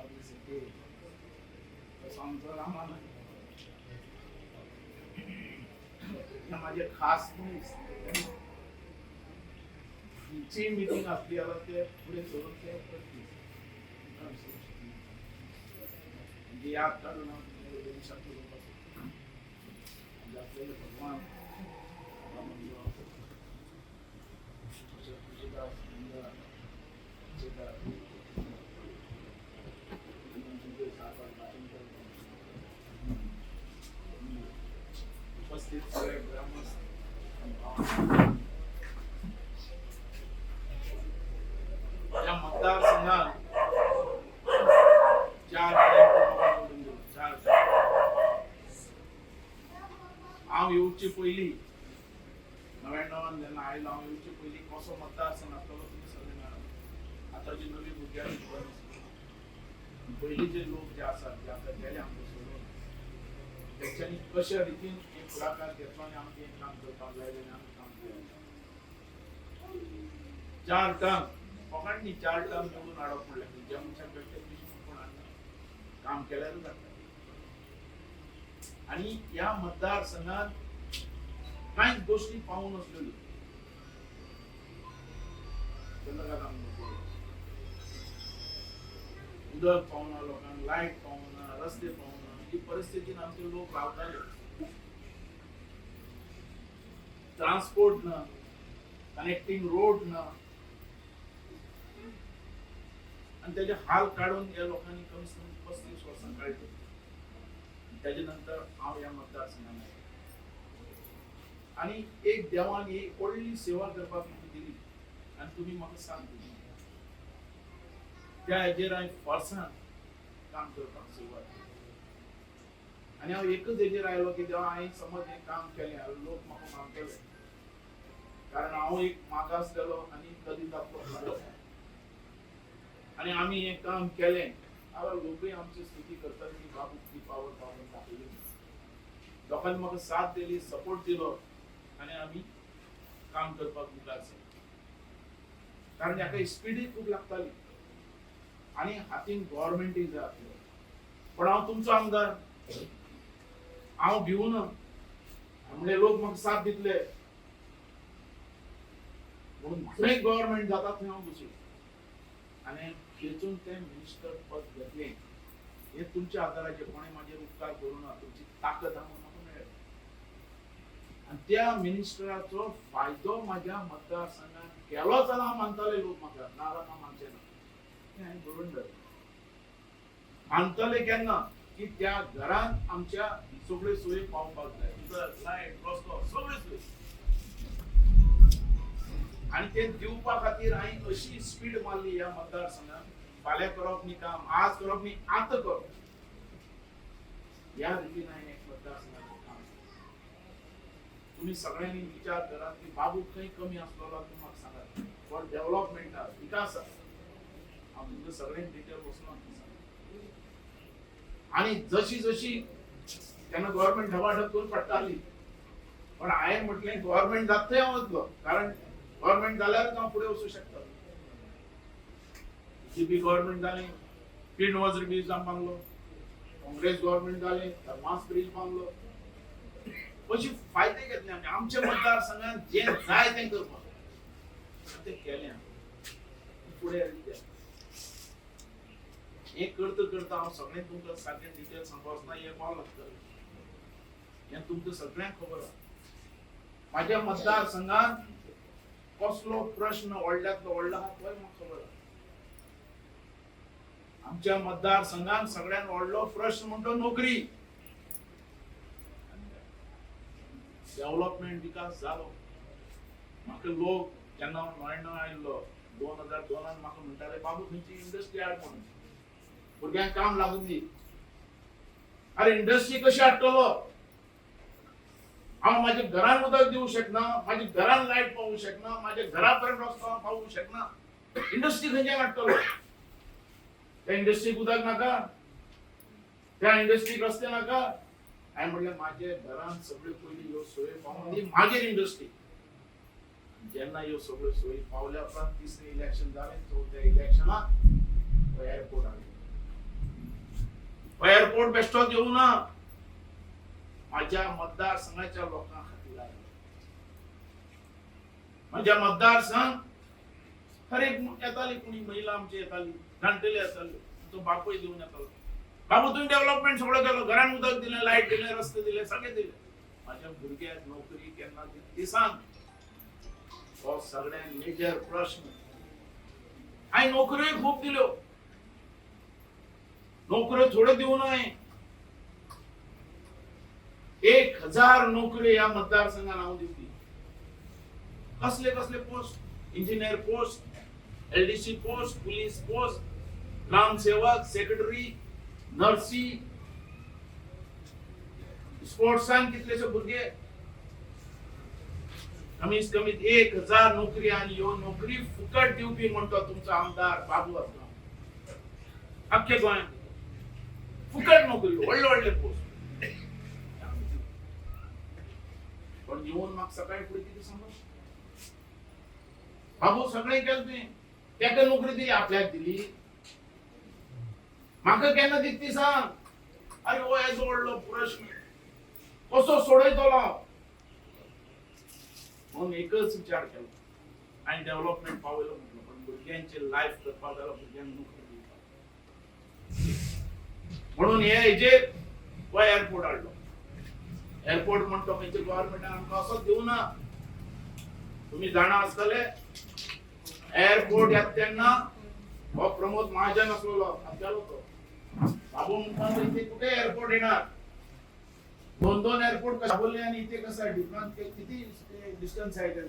बाबू तसो आमचो रामा नायक. हे माझे खास मनीस. खंयचीय मिटींग आसली जाल्यार ते फुडें सरून ते करपी. म्हणजे याद काडून हांव तुमचे दोन शब्द उलोवपाक सोदतां. म्हणजे आपलेले भगवान रामांजो, तुळशीदास, गंगा, उपस्थित सगळे ग्रामस्थ, या मतदारसंघात चार निवडून दिलो. चार हांव येवचे पयलीं 99 जेन्ना आयलो, हांव येवचे पयलीं कसो मतदारसंघ आसतलो तुमी सगळे जाणा. आतांची नवी भुरग्यांक खबर नासली. पयलींचे लोक जे आसात, जे आतां गेले आमकां सोडून, तेंच्यांनी कशा रितीन हे फुडाकार घेतलो आनी आमकां हें काम करपाक लायलें आनी आमी काम केलें. चार टर्म लोकांनी चार टर्म निवडून हाडप म्हणल्यार ज्या मनशाक मेळटा तशें कोण हाडना, काम केल्यारूच हाडटा. आनी ह्या मतदारसंघात कांय गोश्टी पावून नासलेल्यो. चंद्रकांत, उदक पावना लोकांक, लायट पावना, रस्ते पावना, ही परिस्थितीन आमचे लोक रावताले. ट्रान्सपोर्ट ना, कनेक्टिंग रोड ना आणि त्याचे हाल काढून या लोकांनी कमीत कमी 35 वर्सां काडली. त्याच्या नंतर हांव ह्या मतदारसंघात आयलो आणि एक देवान ही व्हडली सेवा करपाक म्हाका दिली आनी तुमी म्हाका साथ दिली. त्या हेजेर हांवें फोर्सान काम करपाक सुरवात केली आनी हांव एकच हेजेर आयलो की देवा, हांवें समज हें काम केलें जाल्यार लोक म्हाका मानतले, कारण हांव एक मागासलेलो आनी दलितांतलो आसलो आनी आमी हें काम केलें जाल्यार लोकूय आमची स्तुती करतले की बाबू ती पावर बाबून दाखयली. लोकांनी म्हाका साथ दिली, सपोर्ट दिलो आनी आमी काम करपाक मुखार सरले, कारण हाका स्पिडूय खूब लागताली आनी हातीन गव्हर्मेंटूय जाय आसलें. पण हांव तुमचो आमदार, हांव भिवना म्हणले लोक म्हाका साथ दितले म्हणून थंय गव्हर्मेंट जाता थंय हांव घुसलो आनी खेचून तें मिनिस्टर पद घेतलें. हें तुमच्या आदाराचेर, कोणें म्हाजेर उपकार करूं ना, तुमची ताकद आहा म्हणून म्हाका मेळ्ळें. आनी त्या मिनिस्टराचो फायदो म्हाज्या मतदारसंघात केलो जाल्यार हांव मानताले लोक म्हाका, नाजाल्यार हांव मानचे ना. तें हांवें बरोवन दवरलें. मानतले केन्ना की त्या घरांत आमच्या सगळ्यो सोयी पावपाक जाय, उदक, लायट, रस्तो, सगळ्यो सोयी. आनी ते दिवपा खातीर हांवें अशी स्पीड मारली ह्या मतदारसंघात, फाल्यां करप न्ही काम, आज करप न्ही, आतां करप. ह्या रितीन हांवें एक मतदारसंघाचें काम केलें. तुम्ही सगळ्यांनी विचार करात की बाबू खंय कमी आसलेलो तुम्ही म्हाका सांगात. फॉर डेव्हलपमेंटाक, विकासाक हांव तुमकां सगळ्यांक डिटेल वचना. आणि जशी जशी तेन्ना गव्हर्मेंट धबाधब करून पडटाली, पण हांवें म्हटलें गव्हर्मेंट जाता थंय हांव वतलो, कारण गव्हर्मेंट जाल्यारच हांव फुडें वचूं शकता. बीजेपी गव्हर्मेंट जालें, पिंड वज्र ब्रिज बांदलो. काँग्रेस गव्हर्मेंट जालें, धर्मास ब्रिज बांदलो. अशी फायदे घेतले आमी आमच्या मतदारसंघात जे जाय तें करपाक आनी तें केलें आमी. फुडें गेले. हें करता करता हांव सगळें तुमकां सारकें डिटेल सांगपाक वचना, हें कॉल लागतलें, हें तुमकां सगळ्यांक खबर आसा. माझ्या मतदारसंघात कसलो प्रश्न व्हडल्यांतलो व्हडलो आहा तोय म्हाका खबर आसा. आमच्या मतदारसंघात सगळ्यात व्हडलो प्रश्न म्हणतो नोकरी. डेव्हलपमेंट, विकास जालो. म्हाका लोक जेन्ना हांव 99 आयिल्लो, 2002 म्हाका म्हणटाले, बाबू खंयची इंडस्ट्री हाड म्हणून, भुरग्यांक काम लागून दी. अरे, इंडस्ट्री कशी हाडटलो हांव? म्हाज्या घरान उदक दिवंक शकना, म्हाज्या घरान लायट पावूंक शकना, म्हाज्या घरा पर्यंत रस्तो हांव पावूंक शकना, इंडस्ट्री खंयच्यान हाडटलो? त्या इंडस्ट्रीक उदक नाका? त्या इंडस्ट्रीक रस्ते नाका? हांवें म्हणलें, म्हाज्या घरान सगळ्यो पयलीं ह्यो सोयी पावून दी, मागीर इंडस्ट्री. जेन्ना ह्यो सगळ्यो सोयी पावल्या उपरांत तिसरें इलेक्शन जालें. चवथ्या इलेक्शनाक एअरपोर्ट हाडलें. एअरपोर्ट बेश्टोच येवना, माझ्या मतदारसंघाच्या लोकां खातीर आयलो. माझ्या मतदारसंघ हर एक येताली, कोणी महिला आमची येताली, जाणटेले येताले, तो बापूय दिवन येतालो. बाबू तुम्ही डेव्हलपमेंट सगळं केलं, घरान उदक दिलें, लायट दिलें, रस्ते दिले, सगळें दिलें, माझ्या भुरग्याक नोकरी केन्ना दिली ती सांग. हो सगळ्यात मेजर प्रश्न. हांवें नोकऱ्योय खूब दिल्यो, नोकऱ्यो थोड्यो दिवं नये. 1000 नोकऱ्यो ह्या मतदारसंघात हांव दिवपी. कसले कसले post, engineer post, LDC post, police post, Gramsevak, secretary, नर्सी, स्पोर्ट्सान कितलेशे भुरगे, कमीत कमी 1000 नोकरी. आणि ह्यो नोकरी फुकट दिवपी म्हणतो तुमचो आमदार बाबू आसलो. अख्खे गोंयांत फुकट नोकरी, व्हडले व्हडले पोस्ट. पण येऊन म्हाका सकाळी फुडें कितें सांगो, बाबू सगळें केलें तुवें, तेका नोकरी दिली, आपल्याक दिली, म्हाका केन्ना दित ती सांग. अरे हो येदो व्हडलो प्रश्न कसो सोडयतलो हांव? म्हणून एकच विचार केलो आनी डेव्हलपमेंट पावयलो म्हटलं, पण भुरग्यांचे लायफ करपाक जाल्यार भुरग्यांक नोकरी दिवपाक. म्हणून हे हेजेर हो एअरपोर्ट हाडलो. एअरपोर्ट म्हणतो खंयच्या गव्हर्मेंटान आमकां असोच दिवना. तुम्ही जाणा आसतले, एअरपोर्ट येता तेन्ना हो प्रमोद महाजन आसलेलो, आमच्यालो तो बाबू म्हणटा, इथे कुठे एअरपोर्ट येणार, दोन दोन एअरपोर्ट कशे बोलले आणि इथे कसं आहे डिफरन्स, किती डिस्टन्स आहे ते.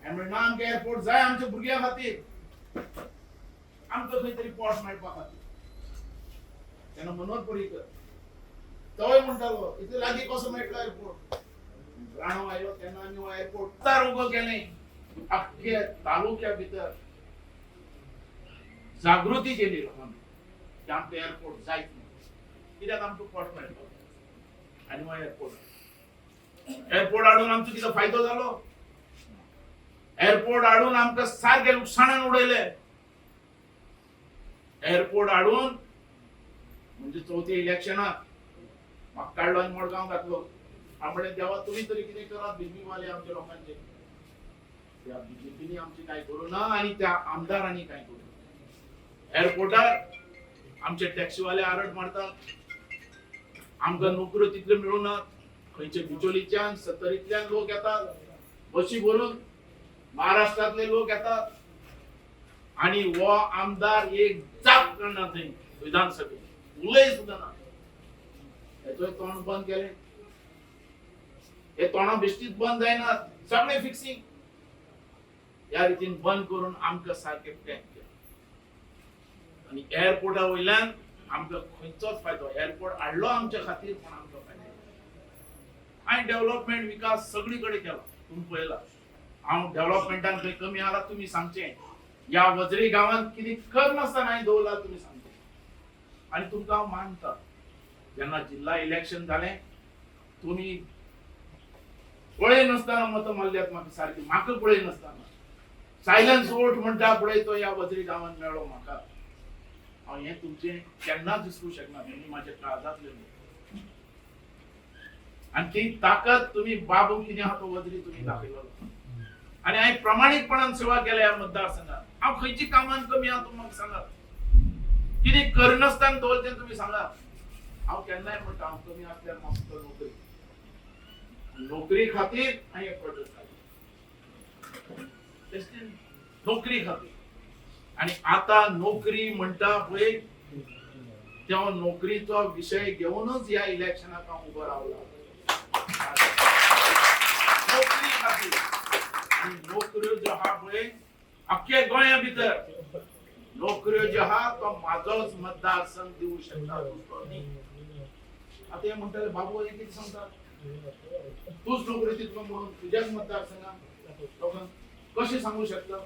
म्हणना आमकां एअरपोर्ट जाय आमच्या भुरग्यां खातीर, आमकां खंय तरी पोट मेळपा खातीर. तेन्ना मनोहर पर्रीकर तोय म्हणटालो, इतले लागीं कसो मेळटलो एअरपोर्ट. राणो आयलो तेन्ना आमी हो एअरपोर्ट तार उबो केलें. अख्खे तालुक्या भितर जागृती केली लोकांनी की आमकां एअरपोर्ट जायच न्हय, कित्याक आमकां पोट मेळटलो. आनी हो एअरपोर्ट एअरपोर्ट हाडून आमचो कितें फायदो जालो? एअरपोर्ट हाडून आमकां सारकें लुकसाणान उडयले. एअरपोर्ट हाडून म्हणजे चवथी इलेक्शनाक म्हाका काडलो आनी मडगांव घातलो. हांव म्हणलें, देवा तुमी तरी कितें करात बीजेपी वाले आमच्या लोकांचे. त्या बीजेपीनी आमचे कांय करूं ना आनी त्या आमदारांनी कांय करूं ना. एअरपोर्टार आमचे टॅक्सीवाले आरड मारतात, आमकां नोकऱ्यो तितल्यो मेळूं खंयचे बिचोलीच्यान सत्तरींतल्यान लोक येतात बशी भरून, महाराष्ट्रातले लोक येतात आणि हो आमदार एक जाप करना थंय विधानसभेत, उलय सुद्दां ना. हेचोय तोंड बंद केलें. हे तोंडां बेश्टीच बंद जायना, सगळें फिक्सिंग. ह्या रितीन बंद करून आमकां सारकें पॅक केलें. आनी एअरपोर्टा वयल्यान आमकां खंयचोच फायदो, एअरपोर्ट हाडलो आमच्या खातीर पण आमकां फायदो. हांवें डेव्हलपमेंट विकास सगळी कडेन केला, तुमी पळयला. हांव डेव्हलपमेंटान खंय कमी आहा तुमी सांगचें. ह्या वजरी गांवांत कितें करनासतना हांवें दवरला तुमी सांगचें. आनी तुमकां हांव मानता, जेन्ना जिल्हा इलेक्शन जालें तुमी पळय नासतना मतां मारल्यात म्हाका सारकी, म्हाका पळय नासतना. सायलन्स वोट म्हणटा पळय तो ह्या वजरी गांवांत मेळ्ळो म्हाका. हांव हें तुमचें केन्नाच विसरूं शकना. तुमी म्हाज्या काळजांतले लोक आनी ती ताकद तुमी बाबू कितें आहा तो वजरी तुमी दाखयलो. आनी हांवें प्रामाणीकपणान सेवा केल्या ह्या मतदारसंघात. हांव खंयची कामान कमी आहा तुमी म्हाका सांगात, कितें करनासतना दवरचें तुमी सांगात. हांव केन्नाय म्हणटा, हांव कमी आसल्यार म्हाका नोकरी, नोकरी खातीर हांवें हे प्रोजेक्ट काडले, नोकरी खातीर. आणि आता नोकरी म्हणटा पळय, त्या नोकरीचो विषय घेऊनच ह्या इलेक्शनाक हांव उबो रावला, नोकरी खातीर. आणि नोकऱ्यो ज्यो आहा पळय अख्खे गोंया भितर नोकऱ्यो ज्यो आहा तो म्हाजोच मतदारसंघ दिवू शकता, दुसरो न्ही. आता हे म्हणटाले, बाबू हे कितें सांगता, तूच नोकरी दितलो म्हणून तुज्याच मतदारसंघात लोकांक कशें सांगू शकता?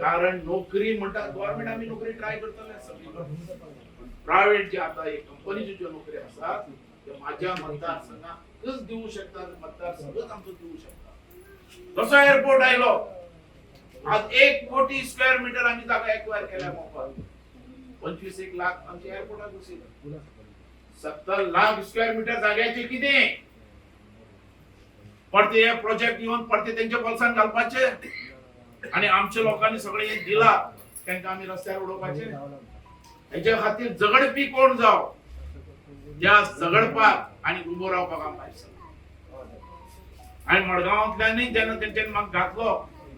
कारण नोकरी म्हणटा गव्हर्मेंट आमी नोकरी ट्राय करतले सगळी, प्रायव्हेट जे आता एक कंपनीच्यो ज्यो नोकरी आसात ते माझ्या मतदारसंघातच दिवू शकता, मतदारसंघच आमचो दिवू शकता. तसो एअरपोर्ट आयलो, आज 1 कोटी स्क्वेअर मीटर आमी जागा एक्वायर केल्या मोपा. 25 एक लाख आमच्या एअरपोर्टाक बसयले. 70 लाख स्क्वेअर मीटर जाग्याचे कितें परते हे प्रोजेक्ट येवन परते तेंच्या बोल्सान घालपाचे आणि आमच्या लोकांनी सगळे हे दिला तांकां आमी रस्त्यार उडोवपाचे. हेच्या खातीर झगडपी कोण जावं त्या झगडपाक आणि उबो रावपाक आमकां आयज. आणि मडगांवांतल्यानूय जेन्ना तेंच्यांनी म्हाका घातलो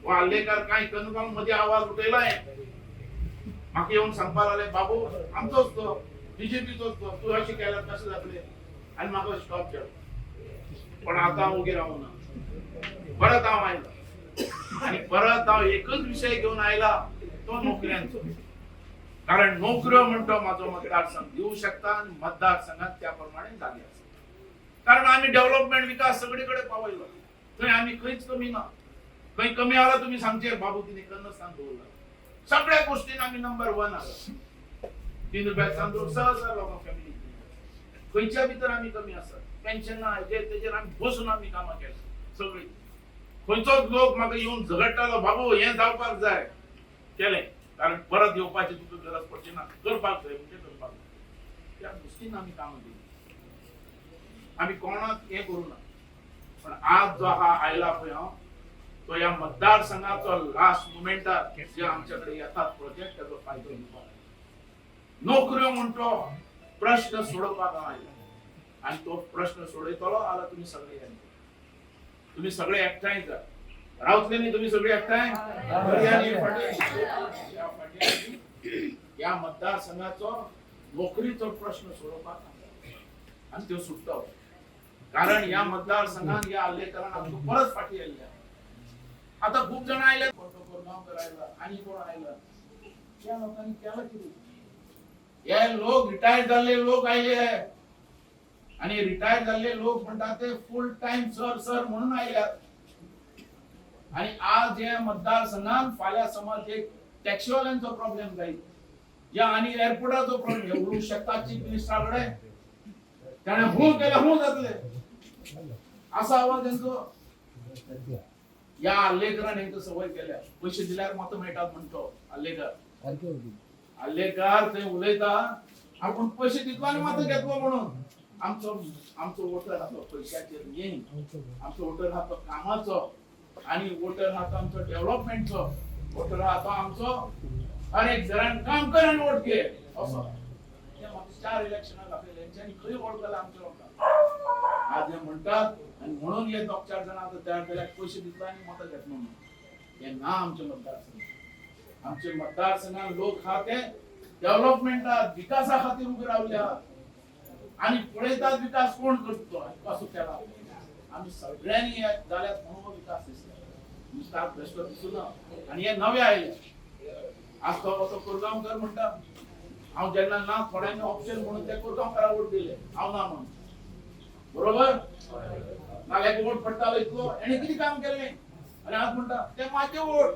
हो आर्लेकार कांय करून मदीं आवाज उठयलाय, म्हाका येवन सांगपाक लागले, बाबू आमचोच तो बीजेपीचोच तो, तूं अशें केल्यार कशें जातलें? आनी म्हाका स्टॉप केलो. पण आतां हांव ओगी रावना, परत हांव आयलो आणि परत हांव एकच विशय घेवन आयला तो नोकऱ्यांचो. कारण नोकऱ्यो म्हणतो माझो मतदारसंघ दिवू शकता आणि मतदारसंघात त्या प्रमाणे जागे आसा. कारण आमी डेव्हलपमेंट विकास सगळे कडेन पावयलो, थंय आमी खंयच कमी ना. खंय कमी आला तुमी सांगचे बाबू तिने कन्नसान दवरला. सगळ्या गोष्टीन आमी नंबर 1 आसा. 3 रुपयाक तांदूळ सहज लोकांक फॅमिली, खंयच्या भितर आमी कमी आसात. पेन्शन ना हेजेर तेजेर आमी बसून आमी कामां केली सगळी. खंयचोच लोक म्हाका येवन झगडटालो, बाबू हें जावपाक जाय, केलें. कारण परत येवपाची तुका गरज पडची ना, करपाक जाय म्हणजे करपाक जाय. त्या दृश्टीन आमी कामां केली, आमी कोणाक हें करूं ना. पण आज जो हा आयला पळय हांव तो ह्या मतदारसंघाचो लास्ट मुमेंटाक जे आमच्याकडे येतात प्रोजेक्ट त्याचो फायदो घेवपाक, नोकऱ्यो म्हणतो प्रश्न सोडोवपाक हांव आयला. आणि तो प्रश्न सोडयतलो जाल्यार तुमी सगळे या, तुमी सगळे एकठांय जा रावतले न्ही तुमी सगळे एकठांय फाटी या फाटी ह्या मतदारसंघाचो नोकरीचो प्रश्न सोडोवपाक आणि त्यो सुट्टलो. कारण ह्या मतदारसंघात ह्या आर्लेकरान आमकां परत फाटी आयिल्ले. आता खूप जण आयले, कोरगांवकर आयला आणि कोण आयला, त्या लोकांनी केलं कितें? हे लोक रिटायर जाल्ले लोक आयले आणि रिटायर जाल्ले लोक म्हणटात ते फुल टाइम सर सर म्हणून आयल्यात. आणि आज हे मतदारसंघात फाल्यां समज एक टॅक्सीवाल्यांचो प्रॉब्लेम जायत या आणि एअरपोर्टाचो प्रॉब्लेम उलोवंक शकता चीफ मिनिस्टरा कडेन, ताणें हूं केलें हूं जातले असा आवाज तेंचो. या आर्लेकरान हेंकां संवय केल्या, पयशे दिल्यार मतां मेळटात म्हणतो आर्लेकर. आर्लेकर थंय उलयता आपूण पयशे दितलो आनी मतां घेतलो म्हणून. आमचो आमचो वोटर हा तो पयशाचेर न्ही, आमचो वोटर हा तो कामाचो आणि वोटर हा तो आमचो डेव्हलपमेंटचो, वोटर हा तो आमचो हर एक घरान काम कर आनी वोट घे असो. ते म्हाका 4 इलेक्शनां दाखयले हेंच्यांनी खंय वळखला आमच्या लोकांक. आज हे म्हणटात आणि म्हणून हे दोग चार जाणां आतां तयार जाल्यार पयशे दितलो आनी मतां घेतलो म्हणून. हे ना आमच्या मतदारसंघात. आमचे मतदारसंघात लोक हा ते डेव्हलपमेंटात विकासा खातीर उबे रावल्यात आणि पळयतात विकास कोण करतो आनी कसो केला. आमी सगळ्यांनी हे जाल्यार म्हणून हो विकास दिसता, नुसता भ्रश्ट दिसूना. आनी हे नवे आयले आज तो असो कोरगांवकर म्हणटा हांव जेन्ना ना थोड्यांनी ऑप्शन म्हणून ते कोरगांवकाराक वोट दिले, हांव ना म्हणून, बरोबर? नाल्यार वोट पडटालो इतलो हेणे कितें काम केलें? आनी आज म्हणटा ते माझे वोट.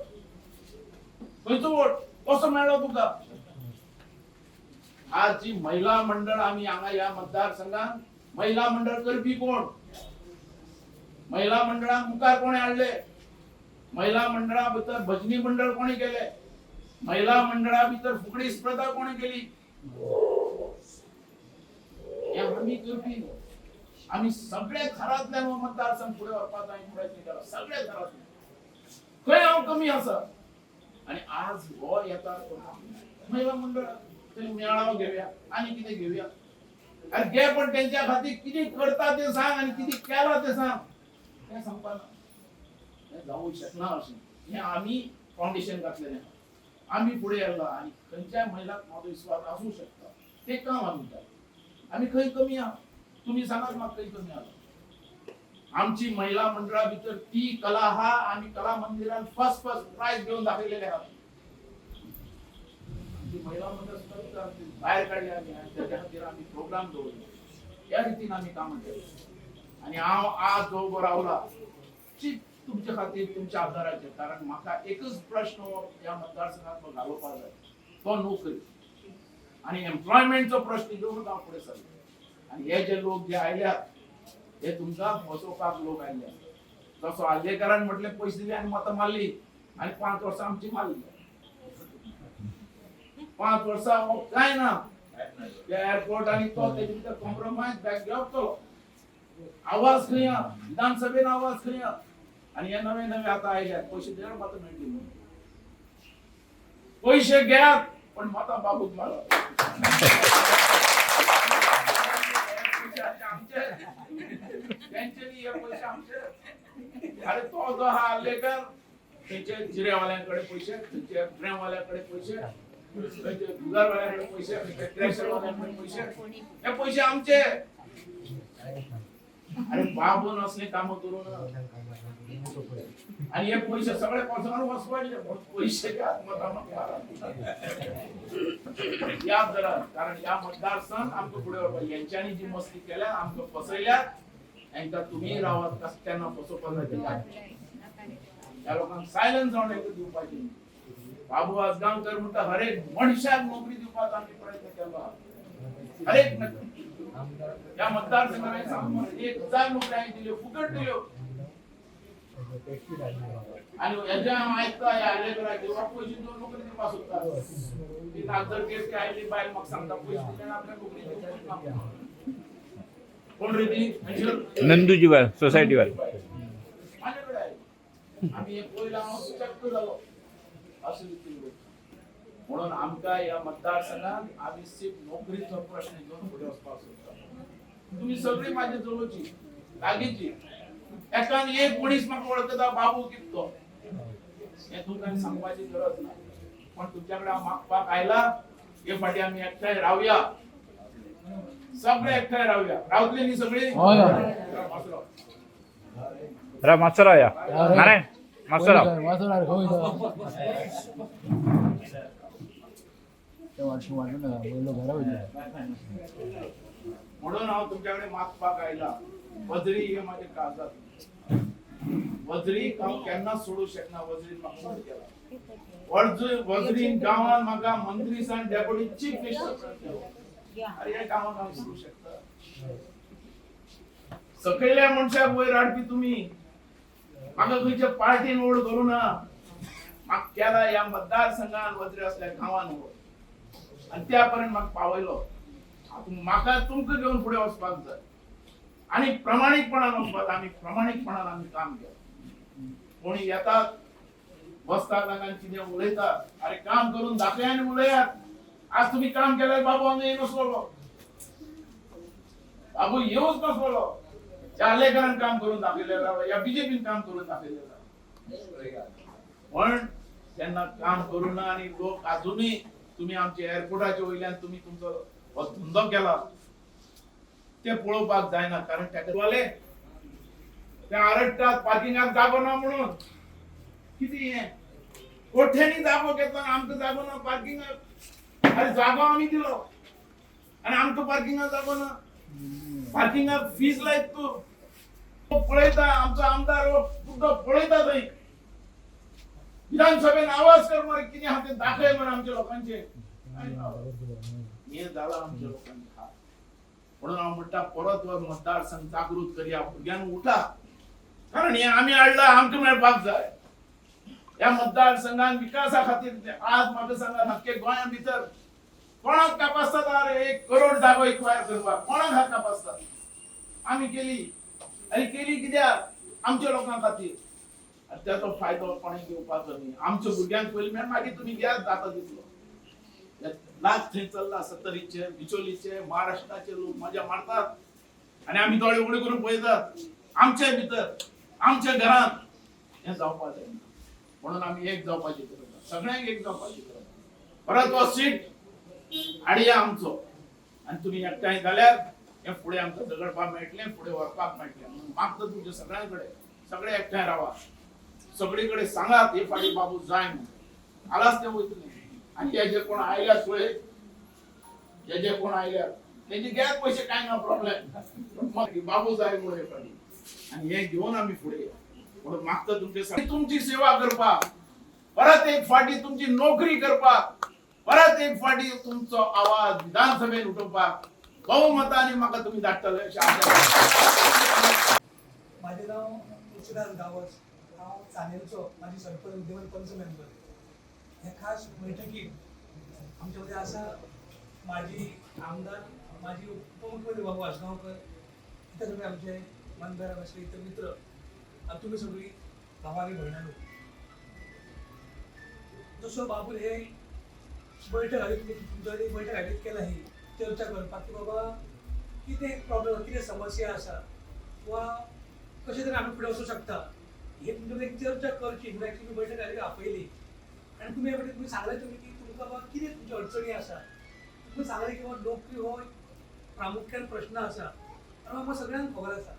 खंयचो वोट कसो मेळ्ळो तुका? आज जी महिला मंडळ आमी हांगा ह्या मतदारसंघात महिला मंडळ करपी कोण? महिला मंडळाक मुखार कोणे हाडले? महिला मंडळा भितर भजनी मंडळ कोणी केले? महिला मंडळा भितर फुगडी स्पर्धा कोणी केली? हे आमी करपी. आमी सगळे थरांतल्यान हो मतदारसंघ फुडें व्हरपाचो आमी प्रयत्न केला, सगळे थरांतल्यान. खंय हांव कमी आसा? आणि आज हो येता महिला मंडळ थंय मेळावो घेवया आनी कितें घेवया. अरे घे, पण तेंच्या खातीर कितें करता तें सांग आनी कितें केलां तें सांग. तें सांगपा ना, हें जावूंक शकना अशें. हें आमी फावंडेशन घातलेलें आहा, आमी फुडें येयला आनी खंयच्याय महिलाक म्हाजो विस्वास आसूं शकता. तें काम आमी केलां. आमी खंय कमी आहा? तुमी सांगात म्हाका खंय कमी आहा? आमची महिला मंडळा भितर ती कला आहा. आमी कला मंदिरान फर्स्ट फर्स्ट प्रायज घेवन दाखयलेले आहा. आमची महिला मंडळ सुद्दां भायर काडले आमी आनी तेच्या खातीर आमी प्रोग्राम दवरले. ह्या रितीन आमी कामां केली. आनी हांव आज जो उबो रावला ची तुमच्या खातीर, तुमच्या आदाराचेर. कारण म्हाका एकच प्रश्न ह्या मतदारसंघात घालोवपाक जाय, तो नोकरी आणि एम्प्लॉयमेंटचो प्रश्न घेवन हांव फुडें सरलो. आनी हे जे लोक जे आयल्यात हे तुमकां फसोवपाक लोक आयल्यात. तसो आर्लेकरान म्हटलें पयशे दिले आनी मतां मारली आनी 5 वर्सां आमची मारली. 5 वर्सां हो काय ना त्या एअरपोर्ट आणि तो तेजे भितर कॉम्प्रोमायज बॅक घेवप तो आवाज खंय आहा? विधानसभेन आवाज खंय आहा? आणि हे नवे नवे आता आयल्यात पयशे दिल्यार मतां मेळटली म्हणून. पयशे घेयात पण मतां बाबूक मारा. आमचे त्यांचे हे पैसे आमचे. अरे तो जो हा आल्लेकर थंयचे जिरेवाल्यांकडे पैसे, थंयचे ड्रॅमवाल्याकडे पैसे, थंयचे जुगारवाल्याकडे पैसे, थंयचे क्रॅशरवाल्यांकडे पैसे, हे पैसे आमचे. अरे बाबून असले काम करू ना. आणि हे पैसे सगळे पॉसावर वसवायचे, पैसे घ्या मतां मारा. याद धरा, कारण ह्या मतदारसंघ आमकां फुडें व्हरपाक हेंच्यांनी जी मस्ती केल्या, आमकां फसयल्यात, हेंकां तुमी रावात त्यांना फसोवपाक जाय. ह्या लोकांक सायलन्स जावन एकदां दिवपाची. बाबू आजगांवकर म्हणटा हरेक मनशाक नोकरी दिवपाक आमी प्रयत्न केलो. हरेक ह्या मतदारसंघात सांगू 1000 नोकरी हांवें दिल्यो, फुकट दिल्यो. आणि हेज्या हांव आयकता ह्या आर्लेकराक वा पयशे दिवन नोकरी दिवपाक सोदता. ती नागदर केस आयली बायल म्हाका सांगता पयशे दिले आपल्याक नोकरी दिवपाक. कोण रे ती? नंदूजी बाल सोसायटी वाले. माझ्याकडे आहे. आम्ही हे पयलं हांव चक्क जालो अशें रितीन गोश्ट. म्हणून आमकां ह्या मतदारसंघात आमी सिर्फ नोकरीचो प्रश्न घेवन फुडें वचपाक सोदता. तुमी सगळीं म्हाजे जवळची लागींची, एकान एक मनीस म्हाका वळखता, बाबू कितें तो, हें तुमकां सांगपाची गरज ना. पण तुमच्या कडेन हांव मागपाक आयला, हे फाटी आमी एकठांय रावया, सगळे एकठांय रावया. रावतले न्ही सगळीं? हय, हय. राव मातसो राव या नारायण, मातसो राव. म्हणून हांव तुमच्या कडेन मागपाक आयला. वजरी हे माझे काळजात, वजरी हांव केन्नाच सोडूंक शकना. वजरीन म्हाका मदत केला. वजरी गांवान म्हाका मंत्री सान डेप्युटी चीफ मिनिस्टर केलो. अरे ह्या गांवान हांव सोडूंक शकता? सकयल्या मनशाक वयर हाडपी तुमी, म्हाका खंयच्या पार्टीन वोड करूं ना. म्हाका केला ह्या मतदारसंघान वजरी असल्या गांवान व्हड, आनी त्या पर्यंत म्हाका पावयलो. आतां म्हाका तुमकां घेवन फुडें वचपाक जाय आनी प्रामाणीकपणान वचपाक. आमी प्रामाणीकपणान आमी काम केलां. कोणी येतात बसतात आनी कितें उलयतात. अरे काम करून दाखया आनी उलयात. आज तुमी काम केल्यार बाबू हांगा येयनासलो, बाबू येवच नासलो. त्या आलेकरान काम करून दाखयलें, या बीजेपीन काम करून दाखयलें. पण तेन्ना काम करूं ना आनी लोक अजुनूय तुमी आमच्या एअरपोर्टाच्या वयल्यान तुमी तुमचो हो धंदो केला ते पळोवपाक जायना. कारण टॅक्सवाले ते आरडटात पार्किंगाक जागो ना म्हणून. कितें हें कोठ्यांनी जागो घेतला, आमकां जागो ना पार्किंगाक. अरे जागो आमी दिलो आनी आमकां पार्किंगाक जागो ना. पार्किंगाक फीज लायत तूं. पळयता आमचो आमदार हो सुद्दां पळयता थंय विधानसभेन आवाज कर मरे, कितें आहा तें दाखय मरे आमच्या लोकांचे. हें जालां आमच्या लोकांचे हाल. म्हणून हांव म्हणटा परत हो मतदारसंघ जागृत करया. भुरग्यांक उठा, कारण हें आमी हाडलां, आमकां मेळपाक जाय. ह्या मतदारसंघान विकासा खातीर आज म्हाका सांगा, नक्की गोंया भितर कोणाक कापासतात? अरे 1 करोड जागो एक्वायर करपाक कोणाक हा कापासतात? आमी केली. आनी केली कित्याक? आमच्या लोकां खातीर. आनी ताचो फायदो कोणें घेवपाचो न्ही. आमच्या भुरग्यांक पयलीं मेळ, मागीर तुमी घेयात जाता तितलो. नाच थंय चल्ला, सत्तरीचे, बिचोलीचे, महाराष्ट्राचे लोक मजा मारतात आनी आमी दोळे उगडे करून पळयतात. आमच्या भितर, आमच्या घरांत हें जावपाक जायना. म्हणून आमी एक जावपाची गरज आसा, सगळ्यांक एक जावपाची गरज आसा. परत हो सीट हाडया आमचो, आनी तुमी एकठांय जाल्यार हें फुडें आमकां झगडपाक मेळटलें, फुडें व्हरपाक मेळटलें. म्हणून मागता तुमच्या सगळ्यां कडेन, सगळे एकठांय रावा, सगळी कडेन सांगात हे फाटी बाबू जाय म्हणून. आलाच ते वयतले. आनी हे जे कोण आयल्यात पळय, जे जे कोण आयल्यात तेंचे घेयात पयशे, कांय ना प्रॉब्लेम. बाबू जाय म्हणून हे फाटी, आनी हे घेवन आमी फुडें या. म्हणून मागता तुमचे, तुमची सेवा करपाक, परत एक फाटी तुमची नोकरी करपाक, परत एक फाटी तुमचो आवाज विधानसभेत उठोवपाक बहुमतांनी म्हाका तुमी धाडटले अशें आशा. माझे नाव तुळशीदास गावस. हांव चानेलचो माजी सरपंच, विद्यमान पंच मेंबर. हे खास बैठकीक आमच्या मदीं आसा माजी आमदार, माजी उपमुख्यमंत्री बाबू आजगांवकर, इतर सगळे आमचे मंदार आसले, इतर मित्र आनी तुमी सगळीं भावानी भयणांनो. जसो बाबूल हे बैठक आयोजीत, तुमच्या कडेन बैठक आयोजीत केला ही चर्चा करपाक की बाबा कितें प्रॉब्लम, कितें समस्या आसा वा कशें तरेन आमी फुडें वचूंक शकता, हे तुमच्या कडेन एक चर्चा करची म्हणून एक्चुअली बैठक आयोजीत आपयली. आनी तुमी हे तुमी सांगलें तुमी की तुमकां बाबा कितें तुमच्यो अडचणी आसा, तुमी सांगलें की बाबा नोकरी हो प्रामुख्यान प्रश्न आसा आनी आमकां सगळ्यांक खबर आसा.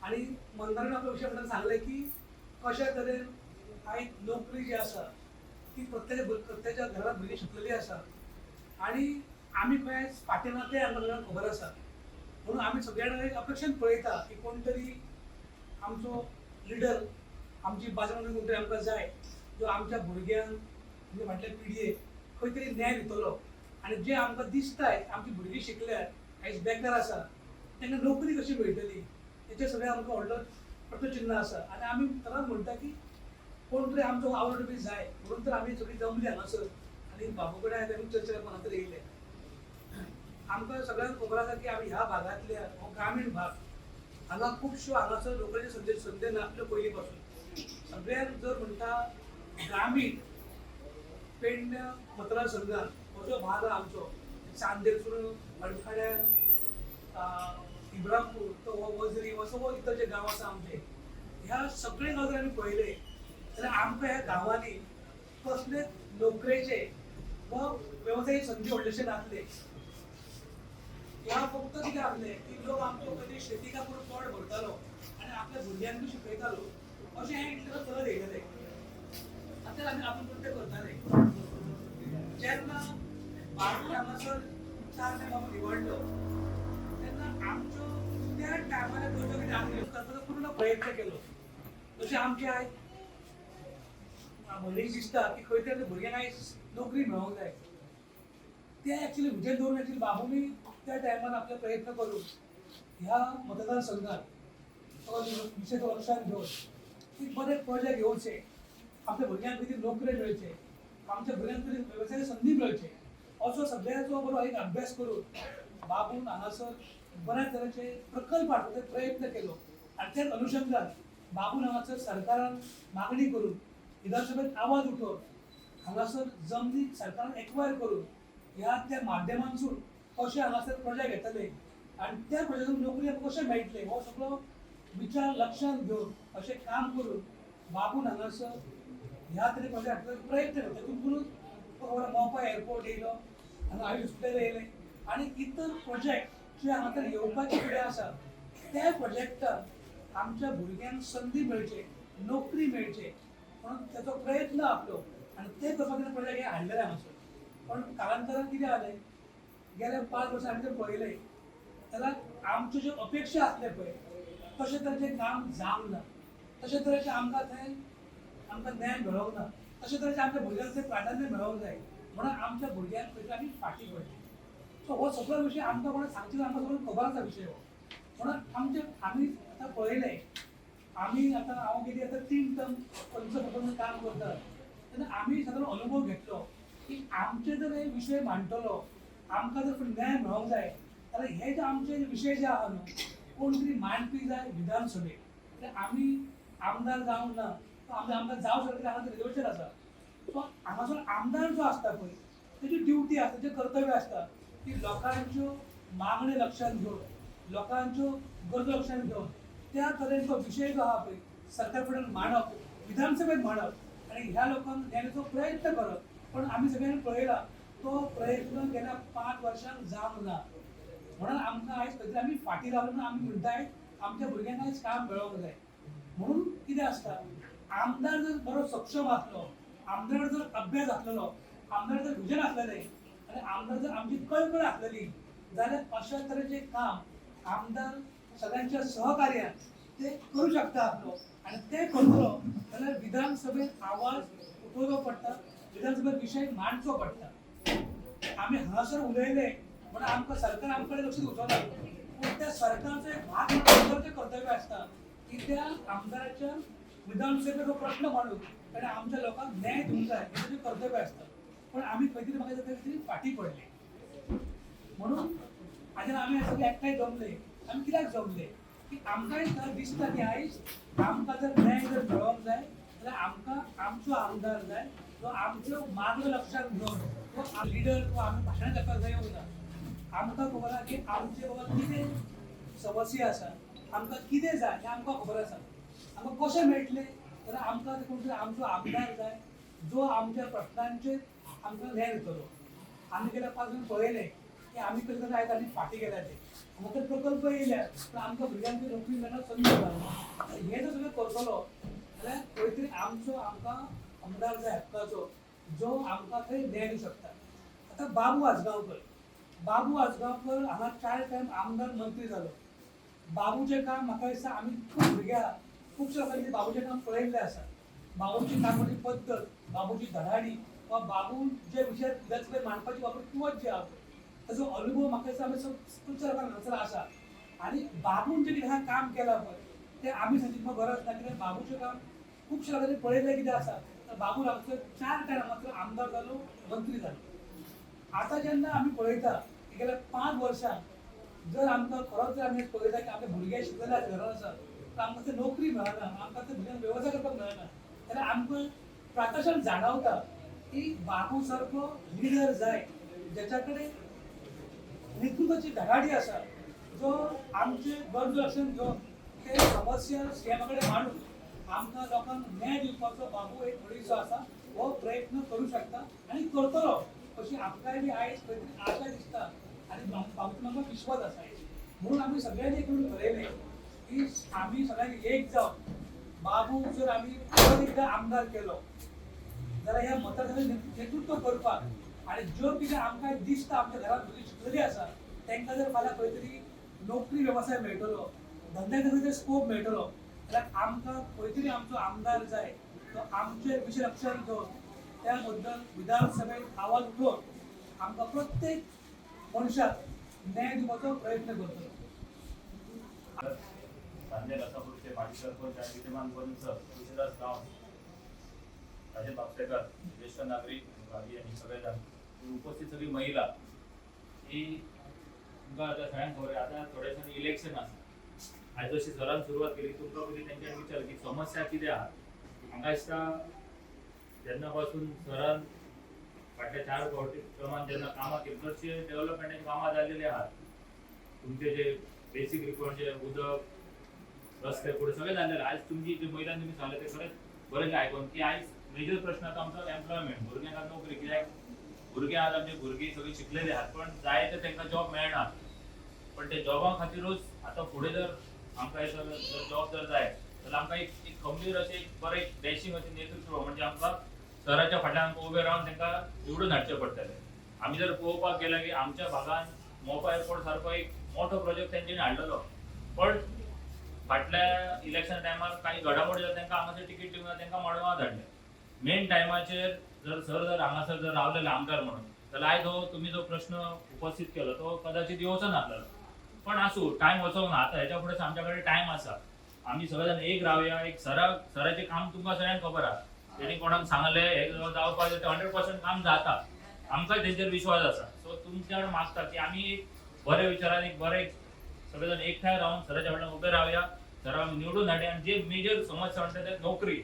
आनी मंदारान आपलो विशय म्हणटा सांगलें की कशा तरेन आयज नोकरी जी आसा ती प्रत्येकाच्या घरांत भुरगीं शिकलेली आसा आनी आमी खंय फाटीं ना तें आमकां सगळ्यांक खबर आसा. म्हणून आमी सगळ्यांक एक अपेक्षेन पळयता की कोण तरी आमचो लिडर, आमची बाजू म्हणून कोण तरी आमकां जाय जो आमच्या भुरग्यांक, म्हणजे फाटल्या पिळगेक खंय तरी न्याय दितलो. आनी जे आमकां दिसताय आमची भुरगीं शिकल्यार आयज बेकार आसा तांकां नोकरी कशी मेळटली हेचें सगळें आमकां व्हडलो प्रश्नचिन्ह आसा. आनी आमी सदांच म्हणटा की कोण तरी आमचो आवड बी जाय म्हणून तर आमी सगळीं जमली हांगासर आनी बाबू कडेन आयज आमी चर्चा करपाक हांगासर येयले. आमकां सगळ्यांक खबर आसा की आमी ह्या भागांतल्या, हो ग्रामीण भाग, हांगा खुबश्यो हांगासर नोकरेच्यो संदी संदी नासल्यो पयलीं पासून. सगळ्यांत जर म्हणटा ग्रामीण पेडण्या मतदारसंघात हो जो भाग आहा आमचो चांदेरसून मडफाड्यान इब्रामपूर तो हो वजरी हो सगळो इतर जे गांव आसा आमचे, ह्या सगळे गांव जर आमी पळयले जाल्यार आमकां ह्या गांवांनी कसलेच नोकरेचे वा वेवसायीक संदी व्हडलेशे नासले. ह्या फक्त कितें आसलें की लोक आमचो पयलीं शेती काम करून पोट भरतालो आनी आपल्या भुरग्यांकूय शिकयतालो, अशें हें इतलें चलत येयलेलें. आतां आमी आपूण पण तें करताले. जेन्ना बाबू हांगासर 4 बाबू निवडलो तेन्ना आमच्यो त्या टायमार गरजो कितें आसल्यो करपाचो पूर्ण प्रयत्न केलो. जशें आमचे आयज भयणीक दिसता की खंय तरी भुरग्यांक आयज नोकरी मेळोंक जाय, ते एक्चुअली विजन दवरून एक्चुअली बाबूनी त्या टायमार आपले प्रयत्न करून ह्या मतदारसंघात तो विशय तो लक्षात घेवन एक बरे प्रोजेक्ट घेवचे, आमच्या भुरग्यांक कितें नोकरी मेळचे, आमच्या भुरग्यांक कितें वेवसाय संदी मेळचे, असो सगळ्याचो बरो एक अभ्यास करून बाबून हांगासर बऱ्या तरेचे प्रकल्प हाडपाचो प्रयत्न केलो. आनी त्याच अनुशंगान बाबून हांगासर सरकारान मागणी करून विधानसभेत आवाज उठोवन हांगासर जमनी सरकारान एक्वायर करून ह्या त्या माध्यमांतसून कशें हांगासर प्रोजेक्ट येतले आनी त्या प्रोजेक्टान नोकरी आमकां कशें मेळटले हो सगळो विचार लक्षांत घेवन अशें काम करून बाबून हांगासर ह्या तरे प्रोजेक्ट हाडपाचो प्रयत्न केलो. तातूंतूनच खबर मोपा एअरपोर्ट येयलो, हांगा आयुष हॉस्पिटल येयलें आनी इतर प्रोजेक्ट जे हांगासर येवपाचे फुडें आसा त्या प्रोजेक्टान आमच्या भुरग्यांक संदी मेळचे, नोकरी मेळचे म्हणून त्याचो प्रयत्न आपलो आनी ते करपा खातीर प्रोजेक्ट हे हाडलेले हांगासर. पण कालांतरान कितें जालें, गेल्या 5 वर्सां आमी जर पळयलें जाल्यार आमच्यो ज्यो अपेक्षा आसल्यो पळय तशें तरेचें काम जावंक ना, तशें तरेचें आमकां थंय आमकां न्याय मेळोंक ना, तशें तरेचें आमच्या भुरग्यांक थंय प्राधान्य मेळोंक जाय म्हणून आमच्या भुरग्यांक खंय आमी फाटीं पडले. सो हो सगळो विशय आमकां कोणा सांगचे आमकां सगळो खबर आसा विशय हो. म्हणून आमचे आमी आतां पळयलें, आमी आतां हांव गेली आतां 3 टर्म पंच म्हणून काम करता तेन्ना आमी सादारण अनुभव घेतलो की आमचे जर हे विशय मांडटलो, आमकां जर न्याय मेळोंक जाय जाल्यार हे जे आमचे विशय जे आहा न्हू कोण तरी मांडपी जाय विधानसभेक. कित्याक आमी आमदार जावंक ना, तो आमदार जावं शकता हांगा रिजर्वेशन आसा. सो हांगासर आमदार जो आसता पळय तेजी ड्युटी आसता, तेजें कर्तव्य आसता की लोकांच्यो मागण्यो लक्षांत घेवन, लोकांच्यो गरजो लक्षांत घेवन त्या तरेन तो विशय जो आहा पळय सरकार फुडें मांडप, विधानसभेत मांडप आनी ह्या लोकांक न्यायाचो प्रयत्न करप. पण आमी सगळ्यांनी पळयला तो प्रयत्न गेल्या 5 वर्सांक जावंक ना म्हणून आमकां आयज खंय तरी आमी फाटीं रावले म्हणून आमी म्हणटाय आमच्या भुरग्यांक आयज काम मेळोंक जाय. म्हणून कितें आसता, आमदार जर बरो सक्षम आसलो, आमदार जर अभ्यास आसलेलो, आमदार जर विजन आसलेलें आनी आमदार जर आमची कळकळ आसलेली जाल्यार अशा तरेचें काम आमदार सगळ्यांच्या सहकार्यान ते करूं शकता आपलो. आनी ते करतलो जाल्यार विधानसभेत आवाज उठोवचो पडटा, विधानसभेत विशय मांडचो पडटा. आमी हांगासर उलयले म्हणून आमकां सरकार आमकडे लक्ष दिवचो ना, पूण त्या सरकारचो एक भाग म्हणून आमदारचें कर्तव्य आसता की त्या आमदाराच्या विधानसभेत हो प्रश्न मांडून ताणें आमच्या लोकांक न्याय दिवंक जाय हें ताचें कर्तव्य आसता. पण आमी खंय तरी म्हाका दिसता तरी फाटीं पडले. म्हणून आनी आमी सगळे एकठांय जमले. आमी कित्याक जमले की आमकांय दिसता की आयज आमकां जर न्याय जर मेळोंक जाय जाल्यार आमकां आमचो आमदार जाय जो आमच्यो मागण्यो लक्षांत घेवन तो लिडर तो आमी भाशणां करपाक जाय ना. आमकां खबर आहा की आमचे बाबा कितें समस्या आसा, आमकां कितें जाय हें आमकां खबर आसा. आमकां कशें मेळटलें जाल्यार आमकां कोण तरी आमचो आमदार जाय जो आमच्या प्रश्नांचेर आमकां न्याय दितलो. आमी गेल्या 5 वर्सां पळयलें की आमी कशें कशें आयज आमी फाटीं गेल्या ते आमकां प्रकल्प येयल्या पण आमकां भुरग्यांक नोकरी मेळना, संद मेळना. हें जर सगळें करतलो जाल्यार खंय तरी आमचो आमकां आमदार जाय हक्काचो जो आमकां थंय न्याय दिवं शकता. आतां बाबू आजगांवकर, बाबू आजगांवकर हांगा 4 टायम आमदार मंत्री जालो. बाबूचें काम म्हाका दिसता आमी खूब भुरग्यां खुबशा लोकांनी बाबूचें काम पळयल्लें आसा. बाबूची काम करची पद्दत, बाबूची धडाडी वा बाबू जे विशय विधानसभेत मांडपाची वापर कुवत जी आहा पळय ताजो अनुभव म्हाका दिसता आमी खुबशा लोकांक हांगासर आसा. आनी बाबून जें कितें हांगा काम केलां पळय तें आमी सांगची गरज ना, कित्याक बाबूचें काम खुबशा लोकांनी पळयल्लें कितें आसा. तर बाबू हांगासर 4 टायम हांगासर आमदार जालो, मंत्री जालो. आतां जेन्ना आमी पळयता की गेल्या 5 वर्सां जर आमकां खरोच जर आमी पळयता की आमचे भुरगे शिकलेले आसा, घरान आसा, तर आमकां ते नोकरी मेळना, आमकां ते भुरग्यांक वेवसाय करपाक मेळना, जाल्यार आमकां प्राकर्शान जाणवता की बाबू सारको लिडर जाय ज्याच्या कडेन नेतृत्वाची धडाडी आसा, जो आमचे गरजो लक्षांत घेवन ते समस्या सीएमा कडेन मांडून आमकां लोकांक न्याय दिवपाचो बाबू एक मनीस जो आसा हो प्रयत्न करूं शकता आनी करतलो अशी आमकांय बी आयज खंय तरी आशा दिसता आनी बाबूचो म्हाका विश्वास आसा. म्हणून आमी सगळ्यांनी एक करून ठरयलें की आमी सगळ्यांनी एक जावन बाबू जर आमी परत एकदां आमदार केलो जाल्यार ह्या मतदारसंघाचें नेतृत्व करपाक आनी ज्यो कितें आमकां दिसता आमच्या घरांत भुरगीं शिकलेलीं आसा तांकां जर फाल्यां खंय तरी नोकरी वेवसाय मेळटलो, धंद्याक खंय तरी स्कोप मेळटलो जाल्यार आमकां खंय तरी आमचो आमदार जाय तो आमचे विशय लक्षांत घेवन त्या बद्दल विधानसभेत आवाज उठोवन आमकां प्रत्येक मनशाक न्याय दिवपाचो प्रयत्न करतलो. सांजे रसापूरचे माजी सरपंच आणि विद्यमान पंच तुळशीदास गांवस, राजन बापसेकर, ज्येष्ठ नागरिक भाभी आणि सगळे जाण उपस्थित सगळी महिला ही तुमकां आतां सगळ्यांक खबर आहा, आतां थोड्या दिसांनी इलेक्शन आसा. आयज जशी सरान सुरवात केली तुमकां पयलीं तेंच्यांनी विचारलें की समस्या कितें आहा. म्हाका दिसता जेन्ना पासून सरान फाटल्या 4 फावटी प्रमाण जेन्ना कामां केली चडशे डेव्हलपमेंटाची कामां जाल्लेली आहात. तुमचे जे बेसीक रिक्वायरमेंट जे उदक, रस्ते फुडें सगळें जाल्लें. आयज तुमची जे महिलांनी तुमी सांगलें तें खरेंच बरें आयकून की आयज मेजर प्रश्न आतां आमचो एम्प्लॉयमेंट, भुरग्यांक नोकरी. कित्याक भुरगीं आज आमची भुरगीं सगळीं शिकलेलीं आहात पण जाय ते तांकां जॉब मेळना. पण ते जॉबा खातीरूच आतां फुडें जर आमकां जर जॉब जर जाय जाल्यार आमकां एक एक खंबीर अशें एक बरें एक डॅशींग अशें नेतृत्व म्हणजे आमकां सराच्या फाटल्यान आमकां उबें रावन तांकां निवडून हाडचें पडटलें. आमी जर पळोवपाक गेले की आमच्या भागान मोपा एअरपोर्ट सारको एक मोठो प्रोजेक्ट तेंच्यांनी हाडलेलो, पण फाटल्या इलेक्शन टायमार काही घडामोडी जाल्या तांकां हांगासर तिकीट दिवंक ना, तांकां मडगांव धाडले. मेन टायमाचेर जर सर जर हांगासर जर रावलेले आमदार म्हणून जाल्यार आयज हो तुमी जो प्रश्न उपस्थित केलो तो कदाचित येवचो नासलेलो. पण आसूं, टायम वचोंक ना, आतां हेच्या फुडें आमच्या कडेन टायम आसा. आमी सगळे जाण एक रावया. एक सराचें काम तुमकां सगळ्यांक खबर आहा. तेणी कोणाक सांगलें हें जावपाचें तें 100% काम जाता, आमकांय तेंचेर विश्वास आसा. सो तुमच्या कडेन मागता की आमी एक बऱ्या विचारान एक बरें सगळे जाण एकठांय रावन सराच्या फाटल्यान उबे रावया, सराक आमी निवडून हाडया. आनी जे मेजर समस्या म्हणटा ते नोकरी,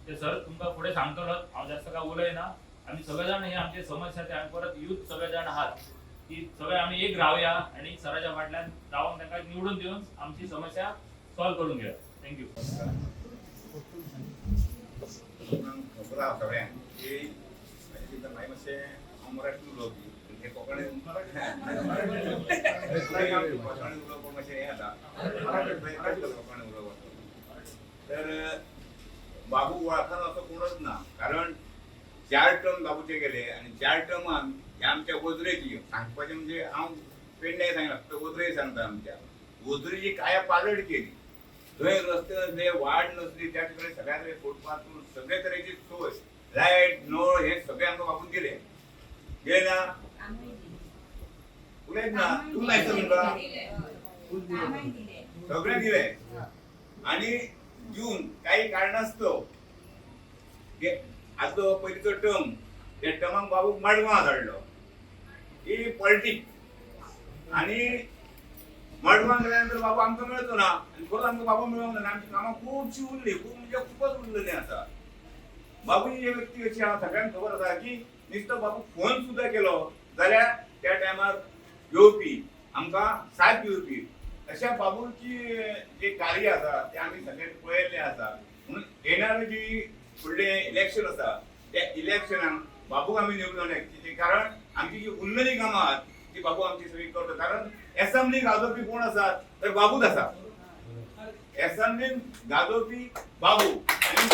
ते सर तुमकां फुडें सांगतलो, हांव जास्त काय उलयना. आमी सगळे जाण हे आमचे समस्या ते आमी परत यूथ सगळे जाण आहात की सगळे आमी एक रावया आनी सराच्या फाटल्यान रावन तांकां निवडून दिवन आमची समस्या सॉल्व करून घेया. Thank you. खबर आहा सगळ्यांक की म्हाजें मागीर मातशें हांव मराठी उलोवपी, हे कोंकणी कोंकणी उलोवपाक मातशें हें जाता, प्रयत्न कोंकणी उलोवपाचो. तर बाबू वळखना असो कोणच ना, कारण 4 टर्म बाबूचे गेले आनी 4 टर्मान हे आमच्या वजरेची सांगपाचें म्हणजे हांव पेडणे सांगना, फक्त वजरे सांगता. आमच्या वजरेची काया पालट केली, थंय रस्ते नसले, वाड नसली, त्या ठिकाणी सगळ्या तरे फुटपाथ सगळे तरेची सोय, लायट, नळ हे सगळे आमकां बाबून दिले. दिले ना? उलयत ना तूं, नायता तुमकां सगळे दिले. आणि दिवन काही कारणास्तव आजलो पयलींचो टर्म त्या टर्माक बाबूक मडगांव धाडलो. ही पॉलिटिक्स. आणि मडगांव गेल्या नंतर बाबू आमकां मेळचो ना आनी खरोच आमकां बाबू मेळोंक ना. आमची कामां खुबशीं उरली, खूब म्हणजे खूबच उरलेली आसा. बाबू ही व्यक्ती अशी आहा, सगळ्यांक खबर आसा की नुसतो बाबू फोन सुद्दां केलो जाल्यार त्या टायमार येवपी, आमकां साथ दिवपी. अशा बाबूची जे कार्य आसा ते आमी सगळ्यांनी पळयल्लें आसा. म्हणून येणारे जी फुडलें इलेक्शन आसा त्या इलेक्शनाक बाबूक आमी निवडून हाडचे, कारण आमची जी उरलेली कामां आहात ती बाबू आमची सगळी करता. कारण एसेंब्ली गाजोवपी कोण आसा तर बाबूच आसा. एसेंब्लीन गाजोवपी बाबू आनी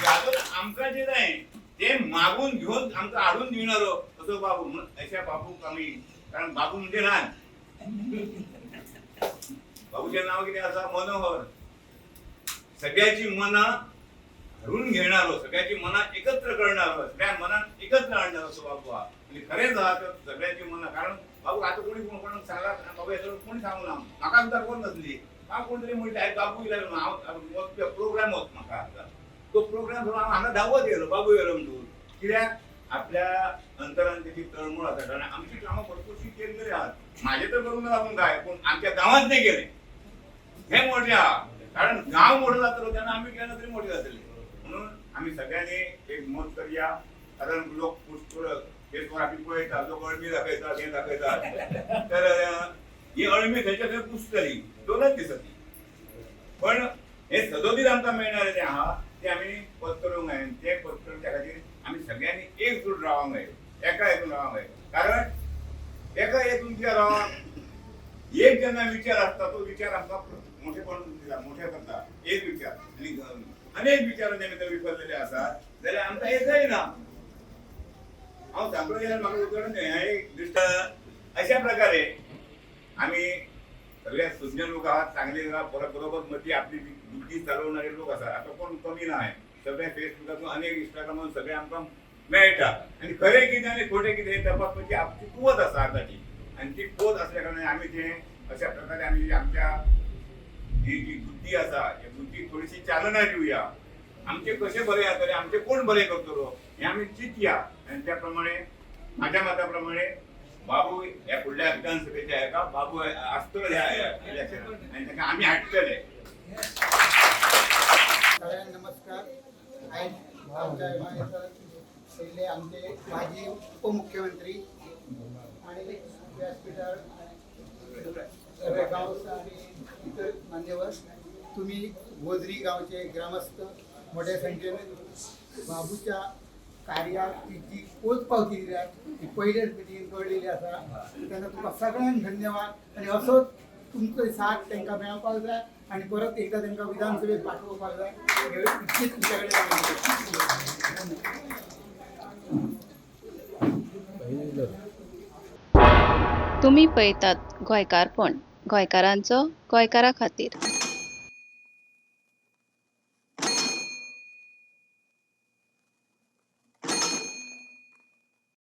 गाजोवन आमकां जे जाय ते मागून घेवन आमकां हाडून दिणारो असो बाबू. म्हणून अशा बाबूक आमी, कारण बाबू म्हणजे ल्हान, बाबूचें नांव कितें आसा? मनोहर. सगळ्याची मनां हाडून घेणारो, सगळ्याची मनां एकत्र करणारो, सगळ्या मनान एकत्र हाडणारो असो बाबू आहा. आनी खरेंच आहा तर सगळ्याची मनां, कारण बाबू आतां कोणी कोणाक सांगला बाबू येतलो कोणी सांगू ना, म्हाका सुद्दां खबर नासली. म्हाका कोण तरी म्हणलें आयज बाबू येयला म्हणून. हांव वचपी प्रोग्राम वच म्हाका आतां तो प्रोग्राम सोडून हांव हांगा धांवत येयलो बाबू येयलो म्हणून. कित्याक आपल्या अंतरान तेची तळमळ आसा. कारण आमची कामां भरपूरशी केल्ली आहात. म्हाजें तर करूंक ना आपूण काय, पूण आमच्या गांवांत तें केलें हें मोठें आहा. कारण गांव मोठो जातलो तेन्ना आमी केन्ना तरी मोठे जातले. म्हणून आमी सगळ्यांनी एक मत करया. कारण लोक पुष्कळ फेसबुकार आमी पळयता, लोक अळमी दाखयतात, हें दाखयतात, तर ही अळमी थंयच्या थंय पुसतली दोनच दिसांनी. पण हे सदोदीत आमकां मेळणारें जें आहा तें आमी पत करूंक जाय. तें पत करून त्या खातीर आमी सगळ्यांनी एकजूट रावंक जाय, एका हेतून रावंक जाय. कारण एका हेतून कित्याक रावप, एक जेन्ना विचार आसता तो विचार आमकां मोठेपण दिता, मोठे करता. एक विचार आनी अनेक विचार जे भितर विफरलेले आसात जाल्यार आमकां हें जायना. हांव सांगलो जाल्यार म्हाका उतरून हें एक दिश्ट. अशा प्रकारे आमी सगळे सुज्ञ लोक आहात, चांगले आहात, बरोबर मती आपली बुद्धी चालवणारे लोक आसात. आतां कोण कमी ना. सगळे फेसबुकातून अनेक इंस्टाग्रामातून सगळे आमकां मेळटा. आनी खरें कितें आनी खोटें कितें हें तपासपाची आमची कुवत आसा आतांची. आनी ती कुवत आसल्या कारणान आमी तें अशा प्रकारे आमी आमच्या ही जी बुद्धी आसा ही बुद्धी थोडीशी चालना दिवया. आमचे कशें बरें जातलें, आमचे कोण बरें करतलो हें आमी चिंतया. आनी त्या प्रमाणे म्हाज्या मता प्रमाणे बाबू ह्या फुडल्या विधानसभेच्या हेका बाबू आसतलो ह्या इलेक्शनाक आनी ताका आमी हाडटले. सगळ्यांना नमस्कार. आयज आमच्या पयले आमचे माजी उपमुख्यमंत्री आणि व्यासपीठावर सगळे गांव आणि इतर मान्यवर, तुम्ही गोजरी गावचे ग्रामस्थ मोठ्या संख्येने बाबूच्या कार्याक ती जी पोचपावती दिल्या ती पयलेच मिटिंगेन कळलेली आसा. तेन्ना तुमकां सगळ्यांक धन्यवाद. आनी असोच तुमचो साथ तांकां मेळपाक जाय आनी परत एकदा तांकां विधानसभेत पाठोवपाक जाय, हे इतकीच तुमच्या कडेन. तुमी पळयतात गोंयकारपण, गोंयकारांचो गोंयकारा खातीर.